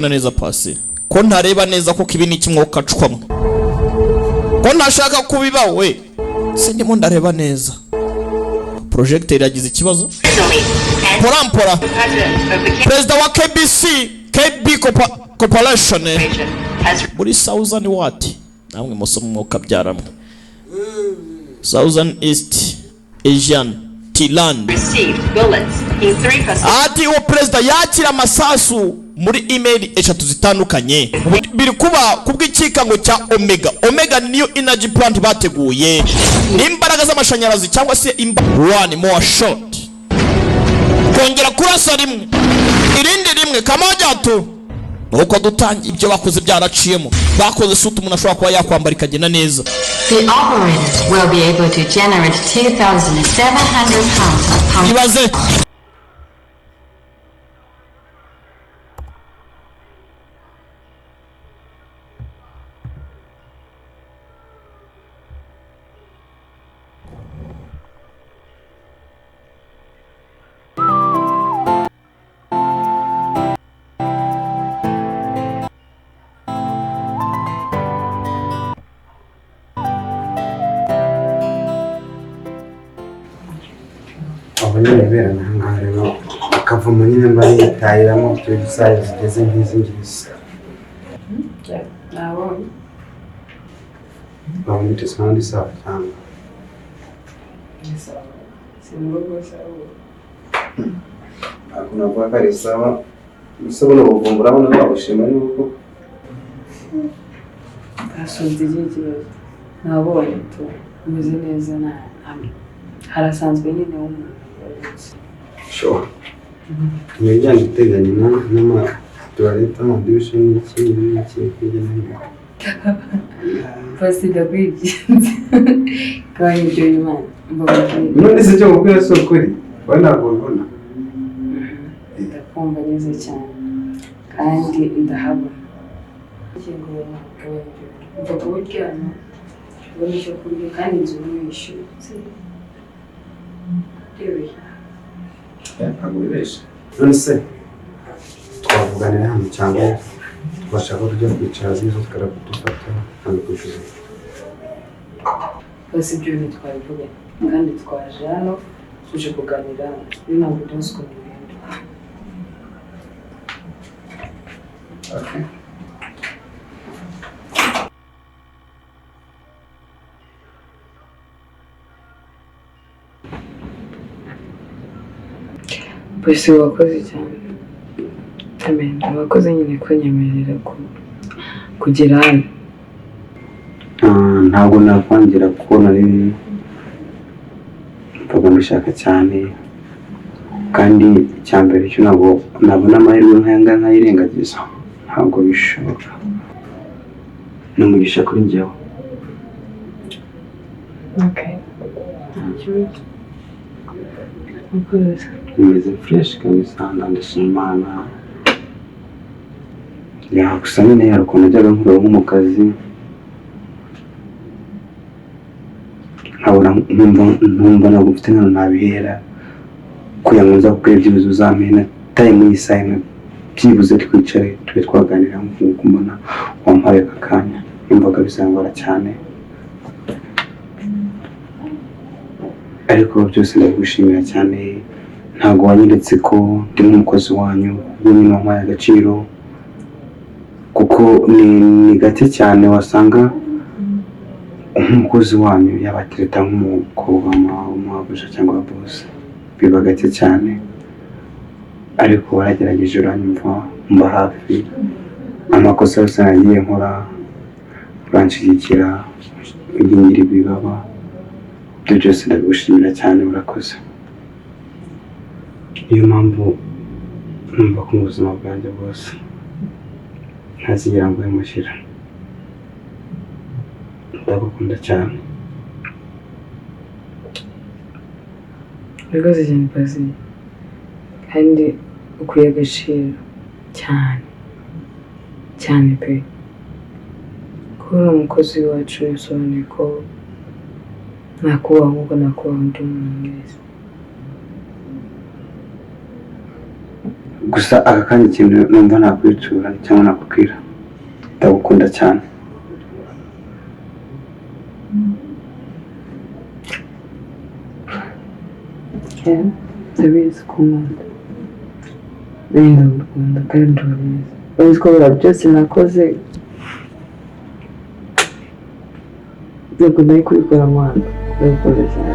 Neza pasi ko ntareba neza, kuko ibi ni kimwe kacwamo ko ntashaka kubiba we, sindimo ndareba neza. Projecteur yagize ikibazo. Porampora, perezida wa KBC, KB Corporation muri Southern what, namwe musoma umwuka byaramwe, Southern East Asian Thailand. Received bullets in three Ati uwo perezida yakira amasasu muri email eshatu zitandukanye, biri kuba kubw'ikikango cya Omega. Omega niyo energy plant bateguye, n'imbaraga z'amashanyarazi cyangwa se imba. One more shot, kongera kurasa rimwe, irindi rimwe, kamoja tu. Nuko dutangiye, ibyo bakoze byaraciyemo, bakoze suit umuntu ashobora kuba yakwambara ikagenda neza. The operator will be able to generate 2,700 pounds of power. Ibaze. Abo nyine berana aha ngaha rero, akavamo nyine mba yitahiramo ibyo isaha zigeze nk'izi ngizi. Nabonye. Babona iti sound sawa cyangwa? Ni sawa, si mu rugo sawa. Ntabwo navuga ko ari sawa gusa, buno buvumbura urabona babushima yuko Basunze ikihe kibazo? Nabonye tu umeze neza, nta harasanzwe nyine w'umuntu wavutse. Sure, imiryango iteganye n'amatuwarete, amadushe n'iki n'iki hirya no hino. Pasi, ndakwinginze, gabanya ibyo bimana mbabarira. None se icyo mubwira si ukuri? Wowe ntabwo ubibona? Ndakumva neza cyane kandi ndahabona. Ingingo, gabanya ibyo bintu, umva kuba uryama ubona icyo kurya kandi inzu ntiwishyure. Yewe. Ntabwo wibesha. None se twavuganira hano cyangwa twashaka tujya kwicara zino tukadufata hano kwishyura? Basi ibyo bintu twabivuganye kandi twaje hano tuje kuganira hano, niyo mpamvu tuzi ukuntu bihinduka. Okay. Bose wakoze cyane. Amen. Wakoze nyine kunyemerera kugera hano. Ah, ntabwo nakwangira kuko nari mvaga mbishaka cyane, kandi icya mbere cyo ntabwo nabona amahirwe nk'aya ngaya nkayirengagiza, ntabwo bishoboka. Ni umugisha kuri njyewe. Okay. Nta kibazo. Wakoze. Bimeze fresh kabisa, ndandishima Imana. Ya, gusa nyine hari ukuntu najyaga nkureba nko mu kazi, nkabura, nkumva ntabwo mfite nk'ahantu nabihera kugira ngo nza kukubwira, byibuze uzampe na time y'isaha imwe, byibuze twicare tube twaganira nk'uko mbona wampaye aka kanya. Numvaga bizangora cyane, ariko byose ndabigushimira cyane. Ntabwo wanyeretse ko ndi nk'umukozi wanyu, ubwo nyine wampaye agaciro, kuko ni gake cyane wasanga nk'umukozi wanyu yabatereta nk'umukobwa w'umuhabuja cyangwa wa boss, biba gake cyane. Ariko waragerageje uranyumva, mba hafi, amakosa yose nagiye nkora uranshyigikira, unkingira ibibaba. Ibyo byose ndabigushimira cyane, urakoze. Niyo mpamvu numva ko mu buzima bwanjye bwose ntazigera nguhemukira. Ndagukunda cyane. Urakoze cyane Pasi. Kandi ukwiye agaciro cyane. Cyane pe. Kuba uri umukozi wacu bisobanuye ko nakubaha nk'uko nakubaha undi muntu wese. Gusa aka kanya ikintu numva nakwitura cyangwa nakubwira, ndagukunda cyane. Ndabizi ko nkunda, nanjye ndagukunda kandi urabizi. Urabizi ko biriya byose nakoze ntabwo nari kubikora nkwanga, ndagukunda cyane.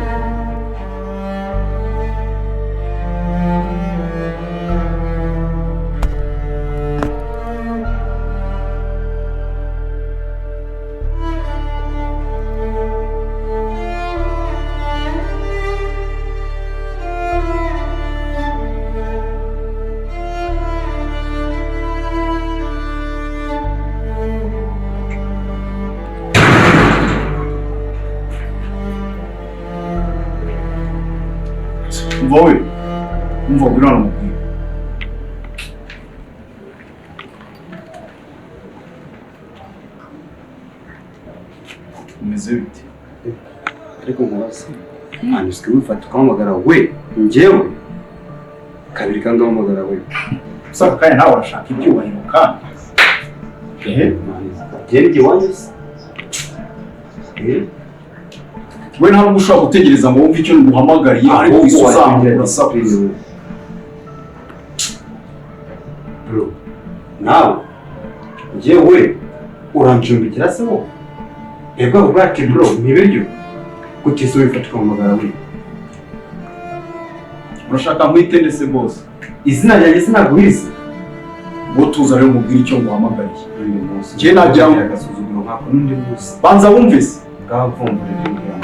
Umva we, umva ngwino hano mubwire. Umeze bite? Ariko nkubaze, umwana usigaye wifata ukahamagara we, njyewe kabiri kandi uhamagara we. Gusa aka kanya nawe urashaka ibyubahiro kandi. Ehe, njye iwanyu se? We nta nubwo ushobora gutegereza ngo wumve icyo nguhamagariye, ahubwo uzamuka urasakuza. Bro, nawe njyewe urancumbikira se wowe? Ebwa ubwacu bro, ni ibiryo. Kuki se wifata ukahamagara we? Urashaka nkwite se bose? Izina ryanjye sinaguhize. Ngo tuza rero mubwire icyo nguhamagariye. N'undi munsi. Njye nagira ngo agasuzuguro nkako n'undi munsi. Banza wumve se. Ngaho mvumbura ibyo mbwira.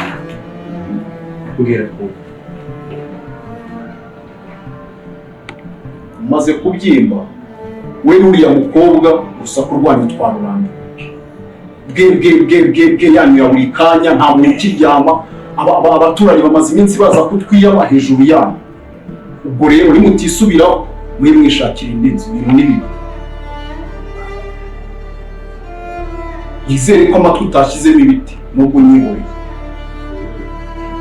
Mbwira twumve. Umaze kubyimba we n'uriya mukobwa urusaku rwanyu twaruranga. Bwe bwe bwe bwe bwe yanyu ya buri kanya, nta muntu ukiryama. Abaturanyi bamaze iminsi baza kutwiyama hejuru yanyu. Ubwo rero nimutisubiraho mwe mwishakira indi nzu, ibintu ni bibi. Nizere ko amatwi utashyizemo ibiti nubwo unyihoreye.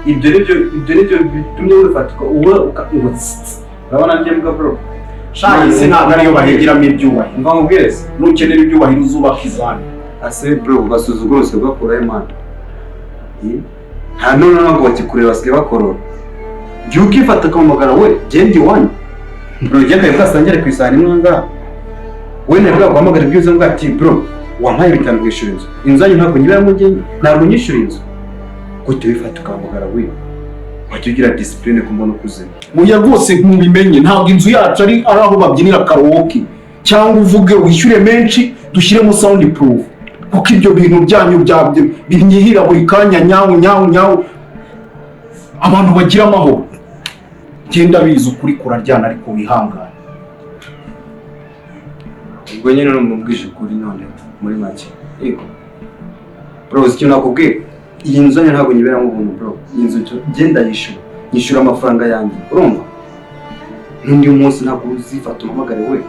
Ibyo nibyo bitumye wifatika uba ngo urabona njye mbwa bro. Sha isi ntabwo ariyo bahigiramo ibyubahiro. Mva nkubwire se. Nukenera ibyubahiro uzubaka izanyu. Ase bro, ugasuzugura usigaye ugakuraho imana. Nta none ntabwo bakikureba basigaye bakorora. Jya ukifata ukahamagara we, genda iwanyu. Bro, jya kare bwasangire ku isahani imwe ngaha. We ntabwo bwaguhamagara ibyo uzi ngo ati bro, wampaye 5 kwishyura inzu. Inzu yanyu ntabwo nyibamo njye, ntabwo nyishyura inzu. Gute wifata ukahamagara we? Wajya ugira discipline ku mbona ukuze. Oya rwose ntubimenye, ntabwo inzu yacu ari aho babyinira karaoke cyangwa uvuge wishyure menshi dushyiremo sound proof, kuko ibyo bintu byanyu binyihira buri kanya nyawu nyawu nyawu. Abantu bagira amahoro. Genda biza ukuri kuraryana ariko wihangane. Ubwo nyine numubwije ukuri none muri make. Yego. Bro, uzi ikintu nakubwiye? Iyi nzu yanyu ntabwo nyiberamo ubuntu bro. Iyi nzu genda yishyura. Nyishyura amafaranga yanjye. Urumva? N'undi munsi ntabwo uzifata umpamagare we.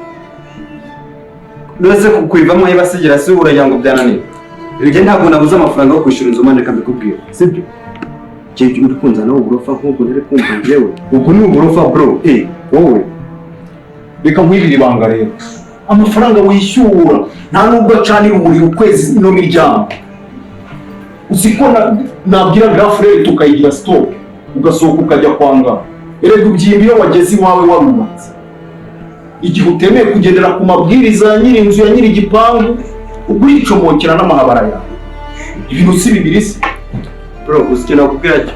Nose kukwivamo ibasigira se uragira ngo byananiye. Njye ntabwo nabuze amafaranga yo kwishyura inzu mane reka mbikubwire. Sibyo? Njye uri kunzana uburofa nk'ubwo ntari kumva njyewe. Ubwo ni uburofa bro. Wowe. Reka nkwibire ibanga rero. Amafaranga wishyura nta nubwo acanira umuriro ukwezi ino miryango. Uzi ko nabwira grafure tukayigira stop ugasohoka ukajya kwanga. Erega ubyimba iyo wageze iwawe warubatse. Igihe utemeye kugendera ku mabwiriza ya nyiri inzu ya nyiri igipangu, uguricomokera n'amahabara yawe. Ibintu si bibiri se. Bro, uzi icyo nakubwira cyo?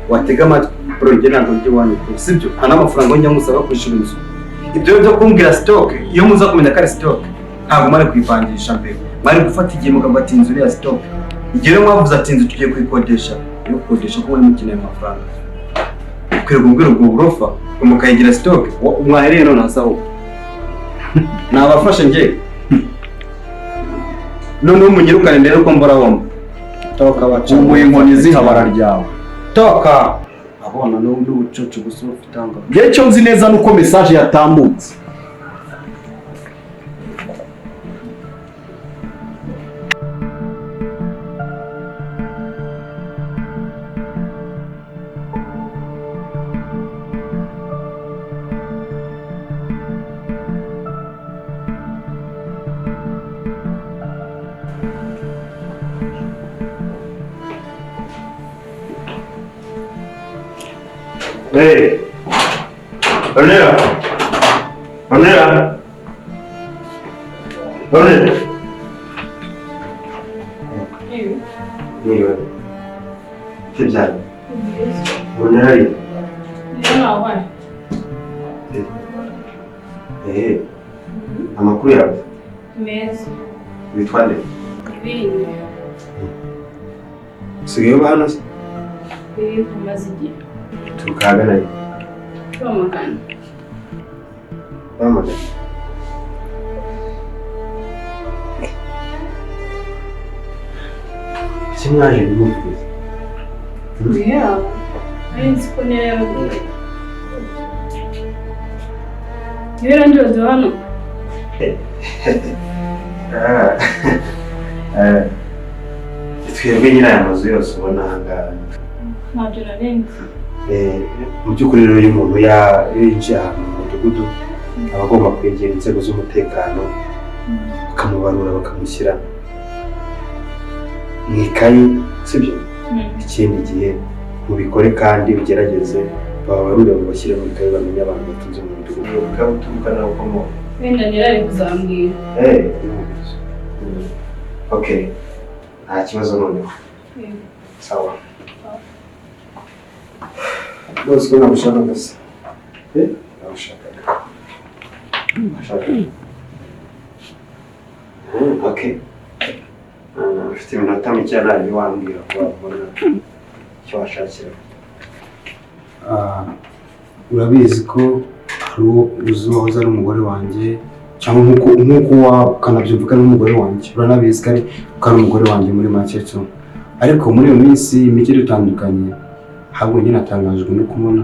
Watega amatwi bro, njye ntabwo njye iwanyu bro. Sibyo? Nta n'amafaranga njya musaba kwishyura inzu. Ibyo byo kumbwira stock, iyo muza kumenya ko ari stock, ntabwo mwari kuyipangisha mbere. Mwari gufata igihe mukavuga ati inzu ya stock. Igihe rero mwavuze ati inzu tugiye kuyikodesha, yo kukodesha ko muri mukeneye amafaranga. Ukwiye kubwira ubwo burofa mukayigira stock, mwahereye none hasa aho. Nabafashe njye. None umunyirukane ndere ko mbora womba. Toka baca. Umuye inkoni zihabara ryawe. Toka. Abona n'ubucucu gusa ufitanga. Njye icyo nzi neza nuko message yatambutse. Hey! Ornella! Ornella! Ornella! Mwiriwe. Icyo byari? Ornella ari? Eh, amakuru yawe? Meza. Witwa nde? Bindi. Usigaye uba hano se? Umaze igihe. Turuka ahagana he? Bamagana. Bamagana. Kuki mwaje ntimubwize? Yeah. Nari nzi ko niyo yababwiye. Niwe randirozi hano? Twebwe nyine aya mazu yose ubona aha ngaha. Ntabyo narenze. Mu by'ukuri rero iyo umuntu yinjiye ahantu mu mudugudu aba agomba kwegera inzego z'umutekano bakamubarura bakamushyira mu ikayi, sibyo? Ikindi gihe mubikore kandi ugerageze babarure babashyire mu ikayi bamenye abantu batunze mu mudugudu. Ukaba uturuka nawe ukomoka. Wenda nirari kuzambwira. Okay. Nta kibazo noneho. Sawa. Rwose ko nagushakaga se? Nagushakaga. Nashakaga. Okay. Ufite iminota mike ntabwo wambwira ko wabona icyo washakira. Urabizi ko hari uwo uzi wahoze ari umugore wanjye cyangwa nk'uko wakanabyumva ari umugore wanjye, uranabizi ko ari umugore wanjye muri make cyo. Ariko muri iyo minsi mike dutandukanye, ahubwo njye natangajwe no kubona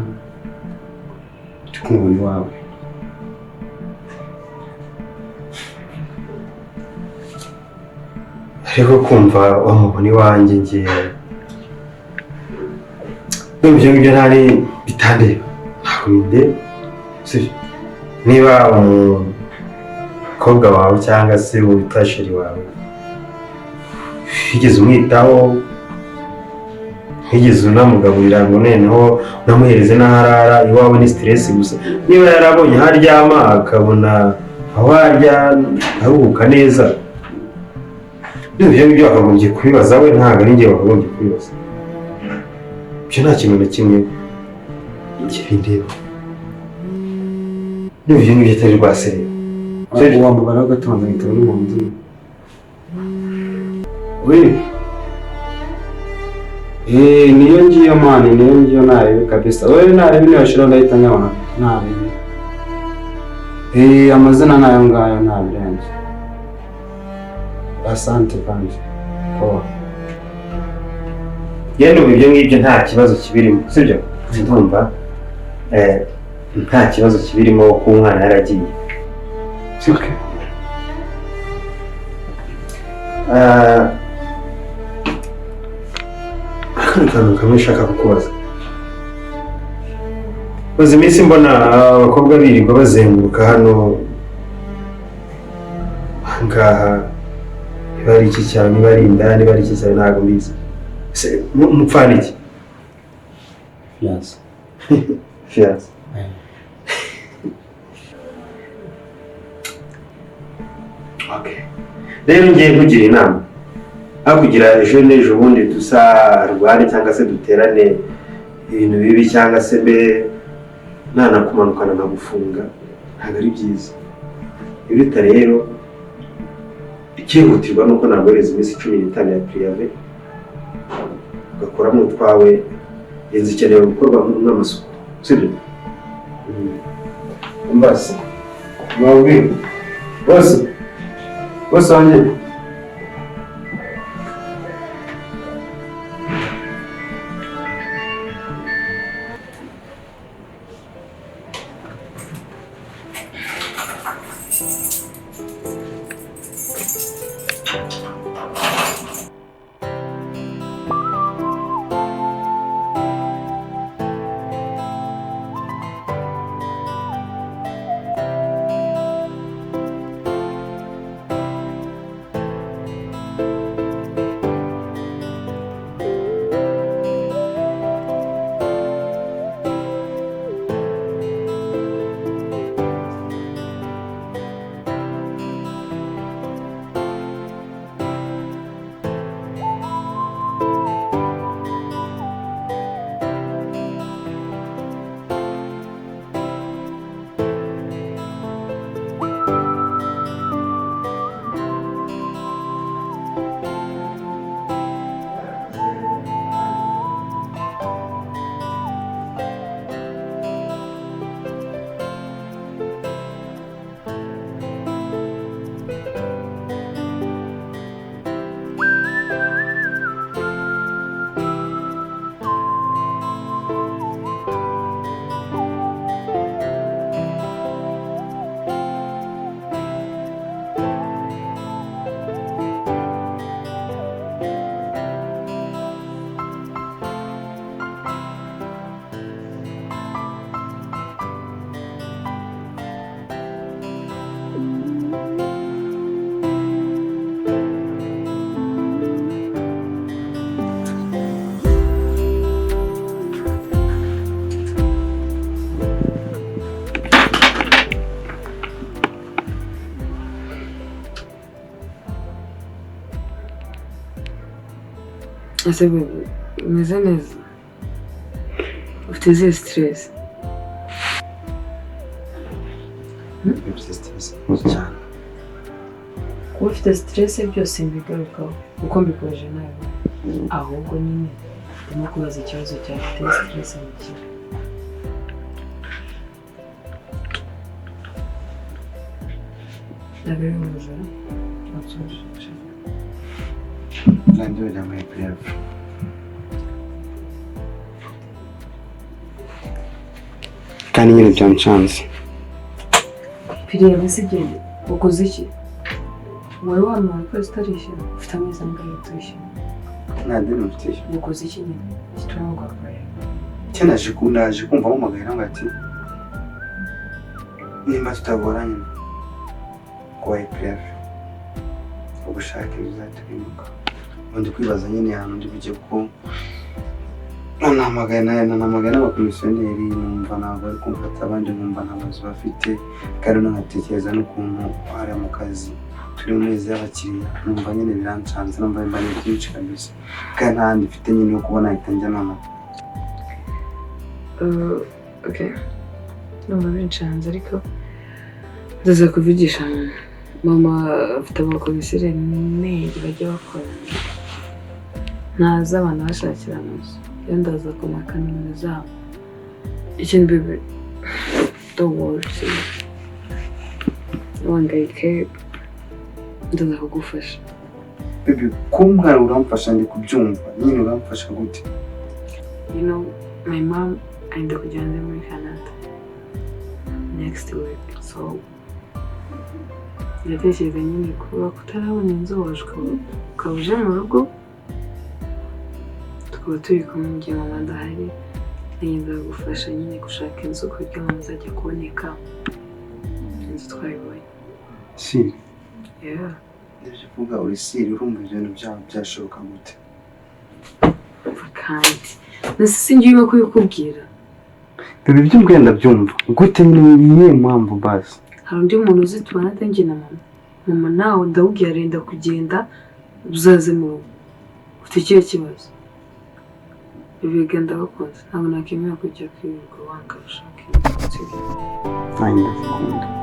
kumubona iwawe. Ariko kumva wamubona iwanjye ngiye ibyo ngibyo ntari bitandeba, ntabwo bindeba. Niba umukobwa wawe cyangwa se wita sheri wawe wigeze umwitaho, wigeze unamugaburira ngo noneho unamuhereze n'aho arara, iwawe ni stress gusa. Niba yarabonye aho aryama akabona aho arya aruhuka neza, ibyo ngibyo wakagombye kubibaza we, ntabwo ari njye wakagombye kubibaza. Ibyo nta kintu na kimwe kibindeba. N'ibyo ngibyo atari rwaserera. Wambabara gatonda ngitaba n'umuntu. Oui. Niyo ngiyo mani, niyo ngiyo narebe kabisa. Wewe narebe niyo shira ndahita nyabona. Narebe. Amazina nayo ngayo ntabirenze. Asante kandi. Poa. Yenda ibyo ngibyo nta kibazo kibirimo, sibyo? Ndumva nta kibazo kibirimo ko umwana yaragiye. Okay. Akandi kantu kamwe nshaka kukubaza. Maze iminsi mbona abakobwa birirwa bazenguruka hano ngaha, niba ari iki cyaro, niba ari inda, niba ari iki cyaro, ntabwo mbizi. Mupfana iki? Fiyanse. Fiyanse. Okay. Rero ngiye kugira inama. Aho kugira ejo n'ejo bundi dusarwane cyangwa se duterane ibintu bibi cyangwa se mbe nanakumanukana nkagufunga, ntabwo ari byiza. Ibiruta rero ikihutirwa nuko naguhereza iminsi 15 ya priyave ugakuramo utwawe, inzu ikenewe gukorwa n'amasuku, sibyo? Mbasi. Mwabwira. Bose. Bose wanjye. Ese baby, umeze neza? Ufite izihe stress? Mfite stress cyane. Kuba ufite stress byose mbigarukaho kuko mbikoje nawe, ahubwo nyine ndimo kubaza ikibazo cyawe, ufite stress mu kigo? Ntabwo ari ubujura. Nanjye bajya muri preve. Kandi nyine byancanze. Pirebe si ibyo, ukoze iki? Wari wamara ukwezi utarishyura, ufite amezi angahe utishyura? Nta deni mfitiye. Ukoze iki nyine gituma ugakora? Cyo naje kumva mpamagaye nawe ati nimba tutagoranye kubaye preve ugushaka ibizatubimuka. Ubundi kwibaza nyine ahantu ndi bujye kuko nanahamagaye n'abakomisiyoneri numva ntabwo bari kumfata, abandi nkumva nta mazu bafite, kandi nanatekereza n'ukuntu hariya mu kazi turi mu mezi y'abakiriya, numva nyine birancanze, numva mba ni byinshi kabisa, kandi nta handi mfite nyine yo kubona ahita njya nonaha. Okay, numva bincanze ariko ndaza kuvugisha mama, afite abakomisiyoneri bajya bakora, ntazi abantu bashakira amazu, iyo ndaza kumaka nimero zabo. Ikindi baby, don't worry, wangayike, ndaza kugufasha. Baby, kumbwira uramfasha ndi kubyumva nyine, uramfasha gute? You know, my mom aenda kujya hanze muri Canada next week, so ndatekereza nyine kuba kutarabona inzu waje ukaba uje mu rugo tukaba turi kumwe mu gihe mama adahari, nagenda gufasha nyine gushaka inzu ku buryo mama azajya kuboneka inzu twayibonye. Siri? Yeah. Ndabyo kuvuga uri siri, urumva ibintu byaba byashoboka gute? Kandi nasi sinjye urimo kubikubwira. Baby, ibyo mbwira ndabyumva gute nyine, niyo mpamvu basi. Hari undi muntu uzi tubana atangiye na mama. Mama nawe ndawubwira arenda kugenda uzaze mu rugo. Ufite ikihe kibazo? Biga ndabakunda, ntabwo nakemera kujya kwirirwa wanga ushaka inzu. Nanjye ndakunda.